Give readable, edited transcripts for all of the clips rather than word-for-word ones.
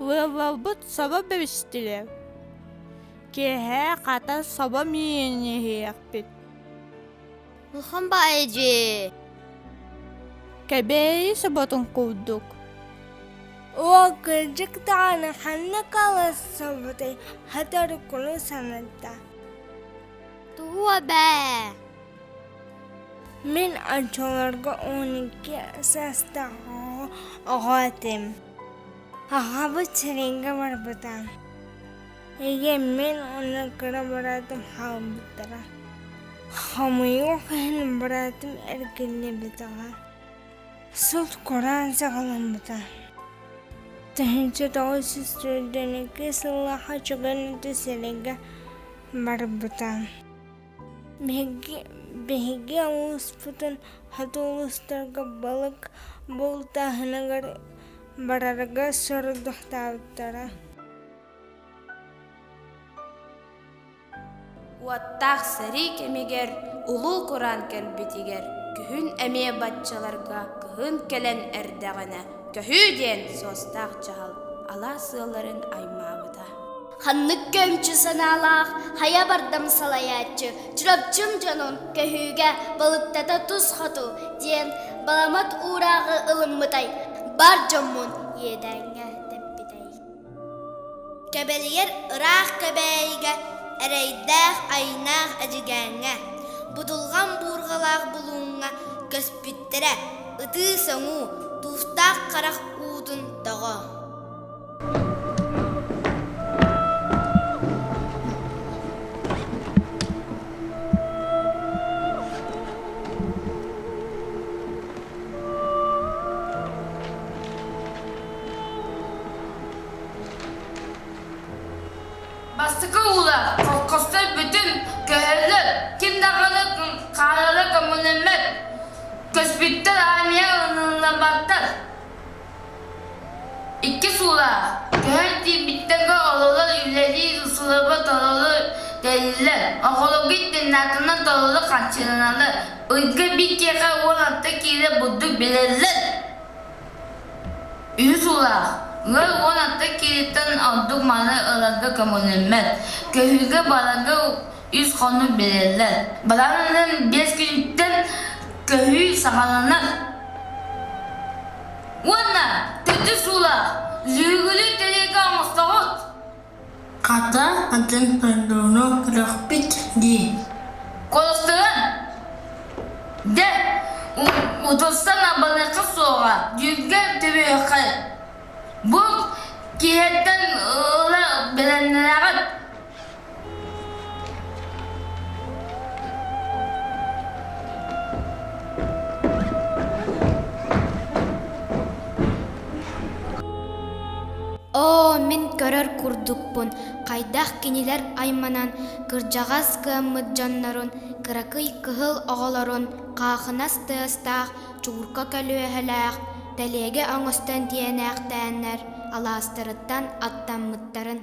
Ыалларбыт собо бэристилэр. Киэһэ хата собо миин иһиэхпит. Улахан баайы дьиэ. Кэбээйи соботун курдук. Уол кырдьык даҕаны ханнык алыс соботой хатарыккуну санатта. Туһуо бээ. Мин оччолорго 12 саастаах оҕо этим. Аҕабыт сэриигэ барбыта. Ийэм мин уонна кыра быраатым хаалбыттара. Хомойуох иһин быраатым эргиллибэтэҕэ. Сут кураан саҕаламмыта. 1942 сыллаахха чугас сэриигэ барбыта. Биһиги улууспутун хоту улуустарга балык бултааһыныгар барарга сорудахтаабыттара. Уоттаах сэрии кэмигэр улуу кураан кэлбитигэр күһүн эмиэ баччаларга кыһын кэлэн эрдэҕинэ көһүү диэн суостаах дьаһал алаас ыалларын аймаабыта. Ханнык көмчү санаалаах хайа бардам салайааччы Чурапчым дьонун көһүүгэ балыктата тус хоту диэн баламат уурааҕы ылыммытай, бар дьоммун иэдээҥҥэ тэппитэй. Кэбэлийэр ыраах Кэбээйигэ, эрэйдээх айнаах Эдьигээҥҥэ, будулҕан буурҕалаах Булууҥҥа көспүттэрэ, ытыы-соҥуу, туустаах харах уутун тоҕо. Бастакы уула холкуостар бүтүн көһөллөр, ким даҕаны хаалара көҥүллэммэт, көспүттэр армия ылыныллыбаттар. Иккис уулаах, көһөн тиийбиттэргэ олорор үлэлиир усулуобуйа толору тэриллэр, оҕолорго интернатынан толору хаччыланаллар, ыйга биир киэһэ 16 киилэ бурдук биэрэллэр. Үһүс уулаах, ыал 16 киилэттэн ордук маны ыларга көҥүллэммэт, көһүүгэ барарга үс хонук биэрэллэр. Баран биэс күнтэн көһүү саҕаланар. Уонна төрдүс уулаах, лүһүгүрү тэриэлкэ оҥостоҕут. Хата, атын дойдуну көрүөхпүт дии. Куоластыгын? Дьэ, утарсан абаныахха суоҕа, дьүүлгэ түбүөххэ. Бу киһиттэн ыла бэлэмнэнэҕит. Оо, мин көрөр курдукпун, хайдах кинилэр айманан, кырдьаҕас кыаммыт дьоннорун, кыракый кыһыл оҕолорун хаахынас тыастаах, чуурка көлүөһэлээх, тэлиэгэ оҥостон тиэнээхтээннэр алаастарыттан аттаммыттарын.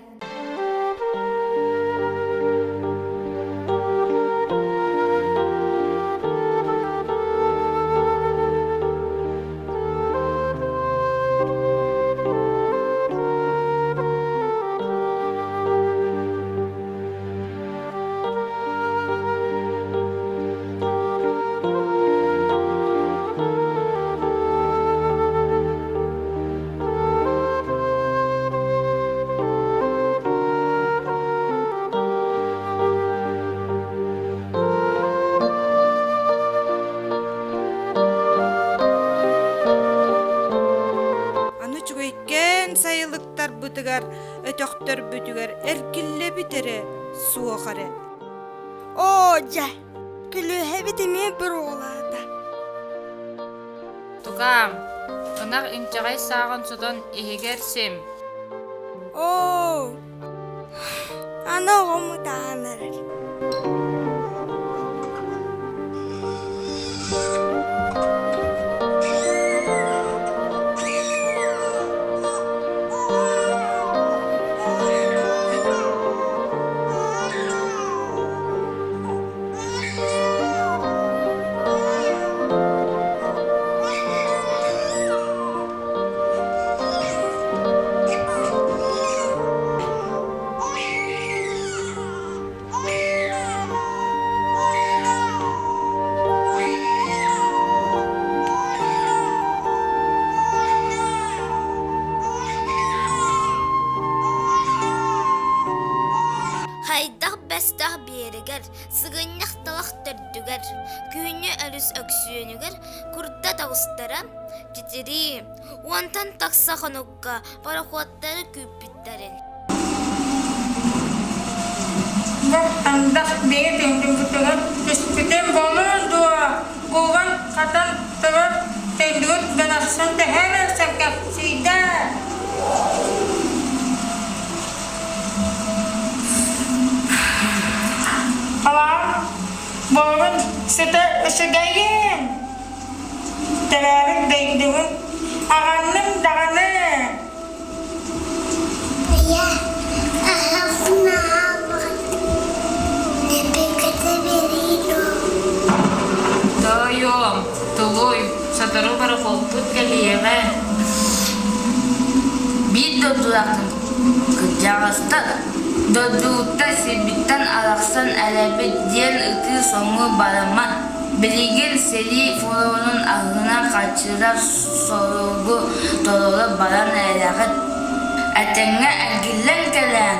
Аны үчүгэйкээн сайылыктарбытыгар, өтөхтөрбүтүгэр эргиллэбит эрэ, суох эрэ. Оо, дьэ, күлүөһэбит эмиэ буруолаата. Тукаам, ынах инчэҕэй сааҕын сотон иһигэр сим. Оо, аны оҕом ытаан эрэр. үрдүгэр, сыгынньах талах төрдүгэр, күһүҥҥү өрүс өксүөнүгэр курда таҕыстара, титирии, уонтан тахса хонукка пароходтары күүппүттэрин. Андах бэйэ тендибутугар түспүтүм буолуо дуо? Буолан хатан турар тендибут барахсан тэһэ сэргэхсийдэ. Алаан буолун сыта үчүгэйин! Төрөөбүт дойдубун аҕанным даҕаны! Ийэ, аһаҕын аһаабат, нэпикэтэ биэрии дуо? Тоойуом, тулуй, сотору барахолпут кэлиэҕэ. Биир дойдулаахтан кырдьаҕастар дойдуттан сирбиттэн арахсан эрэбит диэн ытыы-соҥуу барыммат. Билигин сэрии фронун аһынан хааччыйар соругу толоро баран эрэҕит. Этэҥҥэ эргиллэн кэлэн,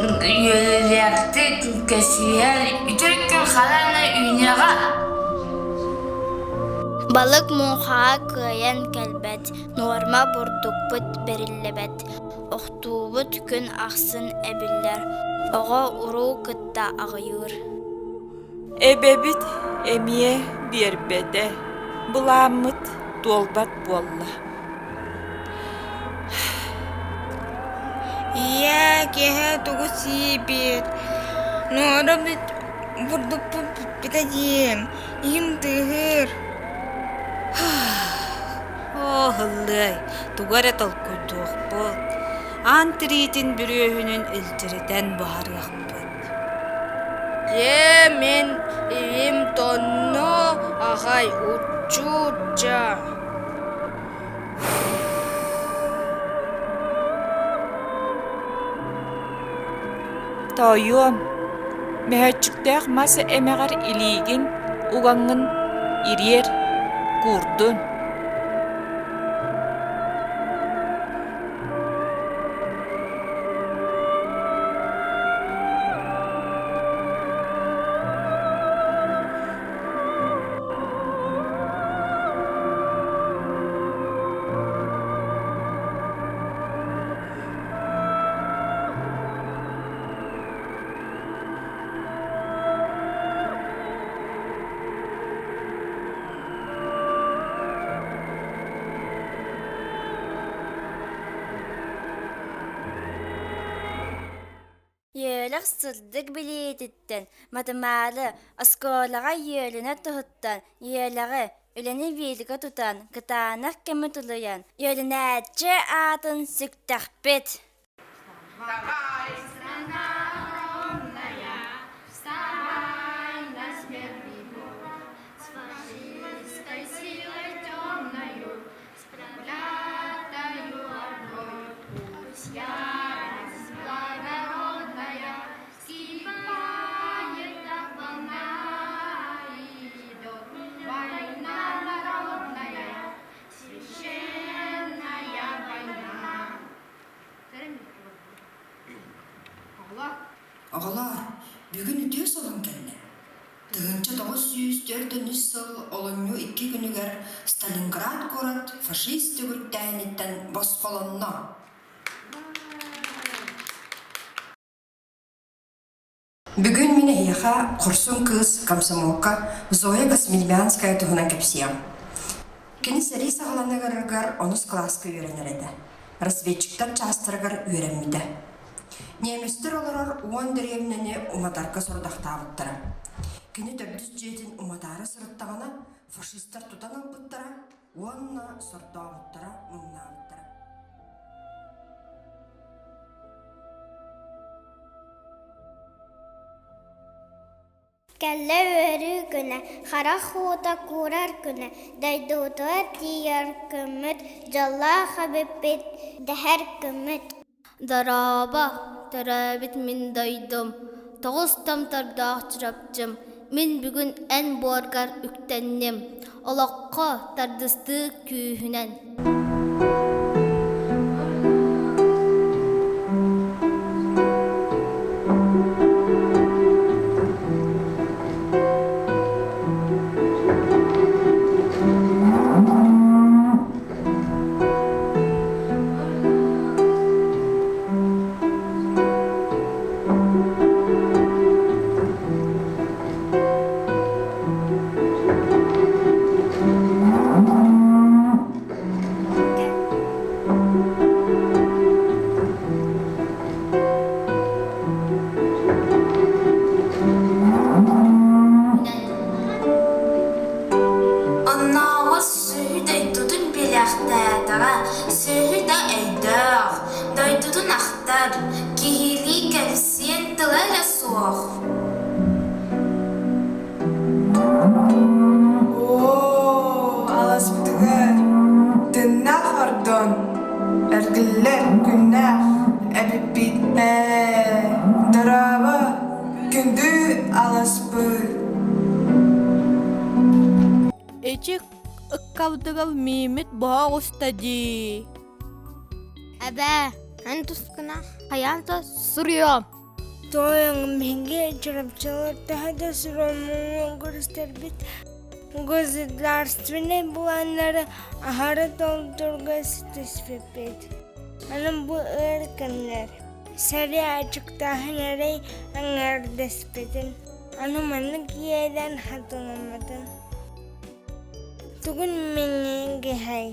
үөрүүлээхтик көрсүһэр үтүө күн харана үүнүөҕэ. Балык муҥхаҕа кыайан кэлбэт, нуорма бурдукпут бэриллибэт, охтуубут күн ахсын эбиллэр, оҕо-уруу кытта аҕыйыыр. Эбэбит эмиэ биэрбэтэ, былааммыт туолбат буолла. Ийээ, киэһэ тугу сиибит? Нуора бурдукпут бүппүтэ диэн, иһим тыаһыыр. Оо, һыллыай, тугу эрэ толкуйдуохпут, аан тириитин бүрүөһүнүн илдьиритэн буһарыахпыт. Дьэ, мин иһим тонно аҕай уччу-учча. Тоойуом, мөһөөччүктээх мас эмэҕэр илиигин угаҥҥын ириэр, куурдун. Үөрэх сырдык билиититтэн, матымаары, оскуолаҕа үөрэнэр туһуттан үөрэҕи, үлэни бииргэ тутан, кытаанах кэми тулуйан, үөрэнээччи аатын сүктэхпит. Вставай, страна умная, вставай на смертный бой, с фашистской силой темною, с проклятою ордою. Пусть ярость благородная вскипает, как волна, идет война народная, священная война. Оҕолоор, бүгүн үтүө солун кэллэ. 1943 сыл олунньу икки күнүгэр Сталинград куорат фашист төгүрүктээһиниттэн босхолонно. Бүгүн мин эһиэхэ хорсун кыыс комсомолка Зоя Космельмянская туһунан кэпсиэм. Кини сэрии саҕаланыгар онус кылааска үөрэнэр этэ. Разведчиктар чаастарыгар үөрэммитэ. Немецтэр олорор уон дэриэбинэни уматарга сорудахтаабыттара. Кини төрдүс дьиэтин уматаары сырыттаҕына, фашистар тутан ылбыттара уонна сордообуттара, муҥнаабыттара. Кэллэ үөрүү күнэ, харах уута куурар күнэ, дойдубутугар тиийэр күммүт, дьоллоох эбиппит дэһэр күммүт. Дорообо, төрөөбүт мин дойдум, тоҕус томтордоох Чурапчым, мин бүгүн эн буоргар үктэнним, олоххо тардыстыы күүһүнэн. ахтар, киһилии кэпсиэн тыла эрэ суох. Оо, аласпытыгар тыннаах ордон, эргиллэр күннээх эбиппит ээ, дорообо, күндү аласпыт. Эчи ыккалдыгал миимит боһо оҕуста дии. Эбээ, эн тускуна хайаан да суруйуом. Тоойуҥ биһиги чурапчылар төһө да суруоммуҥҥа көрүстэрбит государственнай былааннары аһары толорорго ситиспиппит. Аны бу ыар кэмнэр сэрии аччыктааһын эрэй эҥэрдэспитин, аны маннык иэдээн хатыламмытын. Тугун минньигэһэй?